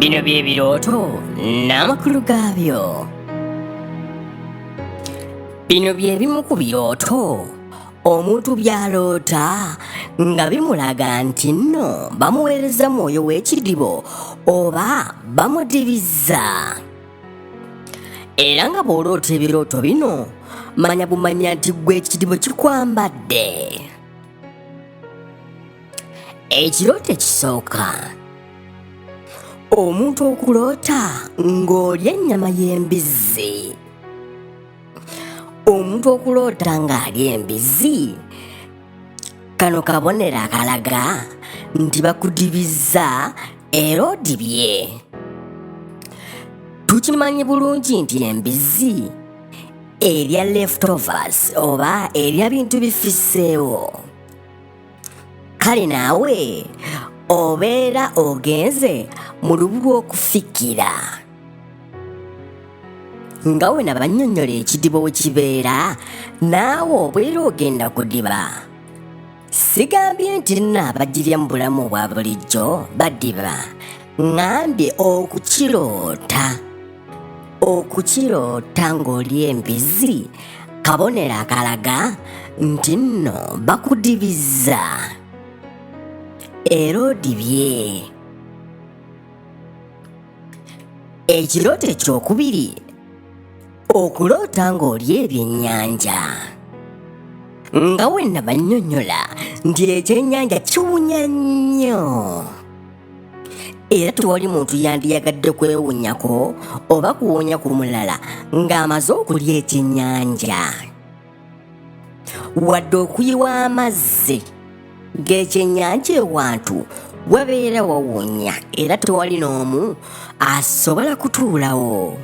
Bino bye birooto n'amakulu gaabyo. Bino bye bimu ku birooto omuntu by'aloota nga bimulaga nti nno bamuweereza mwoyo w'ekidibo oba bamudibizza. Era nga bw'oloota ebirooto bino, manya bumanya nti ggwe ekidibo kikwambadde. Ekirooto ekisooka, omuntu okuloota ng'olya ennyama y'embizzi. Omuntu okuloota ng'alya embizzi, kano kabonero akalaga nti bakudibizza era odibye. Tukimanyi bulungi nti embizzi erya leftovers oba erya bintu bifisseewo. Kale naawe obeera ogenze mu lubu lw'okufikira. Nga we nabannyonnyola ekidibo we kibeera, naawe obeera ogenda kudiba. Sigambye nti nno abagirya mu bulamu obwa bulijjo badiba, ŋŋambye okukiroota. Okukiroota ng'olya embizzi kabonero akalaga nti nno bakudibizza era odibye. Ekirooto ekyokubiri, okuloota ng'olya ebyennyanja. Nga we nabannyonnyola nti ekyennyanja kiwunya nnyo. Era tewali muntu yandiyagadde kwewunyako oba kuwunya ku mulala ng'amaze okulya ekyennyanja. Wadde okuyiwa amazzi g'ekyennyanja ewantu wabeera wawunya era tewali n'omu asobola kutuulawo.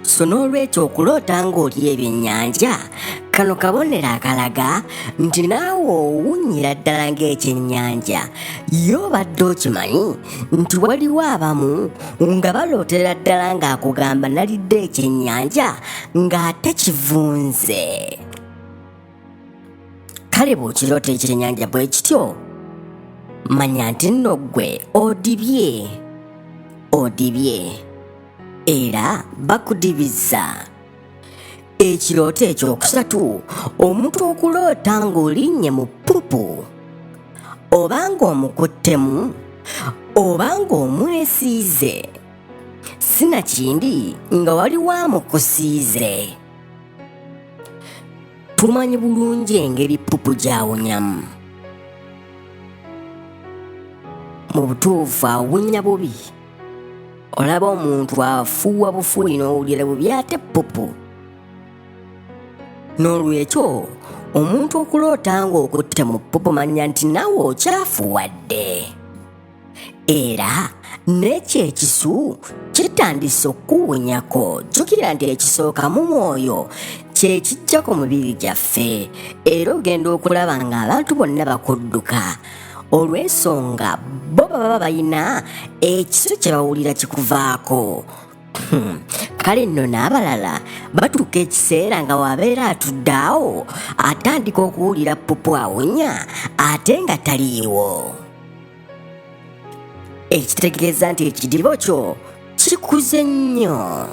So n'olwekyo okuloota ng'olya ebyennyanja kano kabonero akalaga nti naawe owunyira ddala ng'ekyennyanja. Ye obadde okimanyi nti waliwo abamu nga balootera ddala ng'akugamba nalidde ekyennyanja ng'ate kivunze. Kale bw'okiroota ekyennyanja bwe kityo, manya nti nno ggwe odibye, odibye era bakudibizza. Ekirooto ekyokusatu, omuntu okuloota ng'olinnye mu ppupu, oba ng'omukuttemu, oba ng'omwesiize, sinakindi nga waliwo amukusiize. Tumanyi bulungi engeri ppupu gy'awunyamu. Mu butuufu awunya bubi. Olaba omuntu afuuwa bufuuyi n'owulira bubi ate ppupu. N'olwekyo omuntu okuloota ng'okutte mu ppupu manya nti naawe okyafuwadde. Era n'ekyo ekisu kitandise okukuwunyako. Jjukira nti ekisooka mu mwoyo kye kijja ku mibiri gyaffe, era ogenda okulaba ng'abantu bonna bakudduka olw'ensonga bo baba balina ekisu kye bawulira kikuvaako. Kale nno n'abalala batuuka ekiseera nga wabeera atudde awo atandika okuwulira ppupu awunya ate nga taliiwo, ekitegeeza nti ekidibo kyo kikuze nnyo.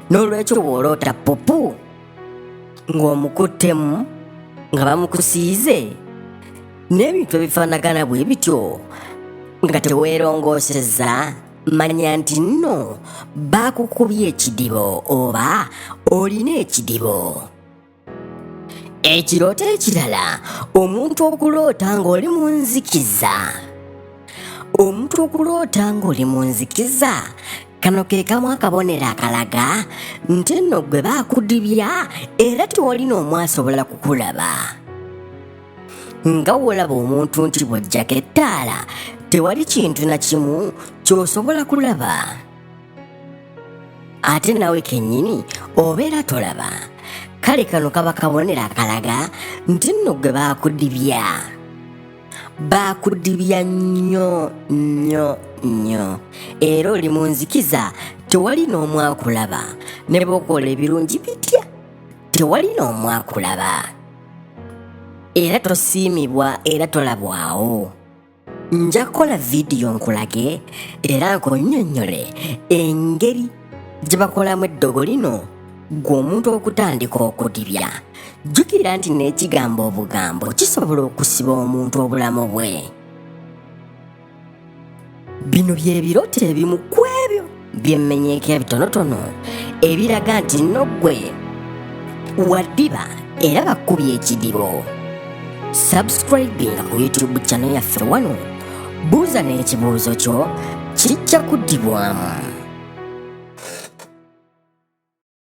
N'olwekyo bw'oloota ppupu ng'omukuttemu nga bamukusiize n'ebintu ebifaanagana bwe bityo nga teweerongoosezza, manya nti nno baakukubye ekidibo oba olina ekidibo. Ekirooto ekirala, omuntu okuloota ng'oli mu nzikiza. Omuntu okuloota ng'oli mu nzikiza, kano ke kamu akabonero akalaga nti nno gwe baakudibya era tewali n'omu asobola kukulaba. Nga w'olaba omuntu nti bw'oggyako ettaala tewali kintu na kimu ky'osobola kulaba. Ate nawe kennyini obeera tolaba. Kale kano kaba kabonero akalaga nti nno gwe baakudibya. Baakudibya nnyo nnyo nnyo era oli mu nzikiza tewali n'omu akulaba. Ne bw'okola ebirungi bitya tewali n'omu akulaba. Era tosiimibwa era tolabwawo. Nja kukola vidiyo nkulage era nkunnyonnyole engeri gye bakolamu eddogo lino ggwe omuntu okutandika okudibya. Jjukira nti n'ekigambo obugambo kisobola okusiba omuntu obulamu bwe. Bino bye birooto ebimu ku ebyo bye mmenyeeko ebitonotono ebiraga nti nno ggwe waddiba era bakubye ekidibo. Subscribinga ku YouTube channel yaffe wano, buuza n'ekibuuzo kyo kijja kuddibwamu.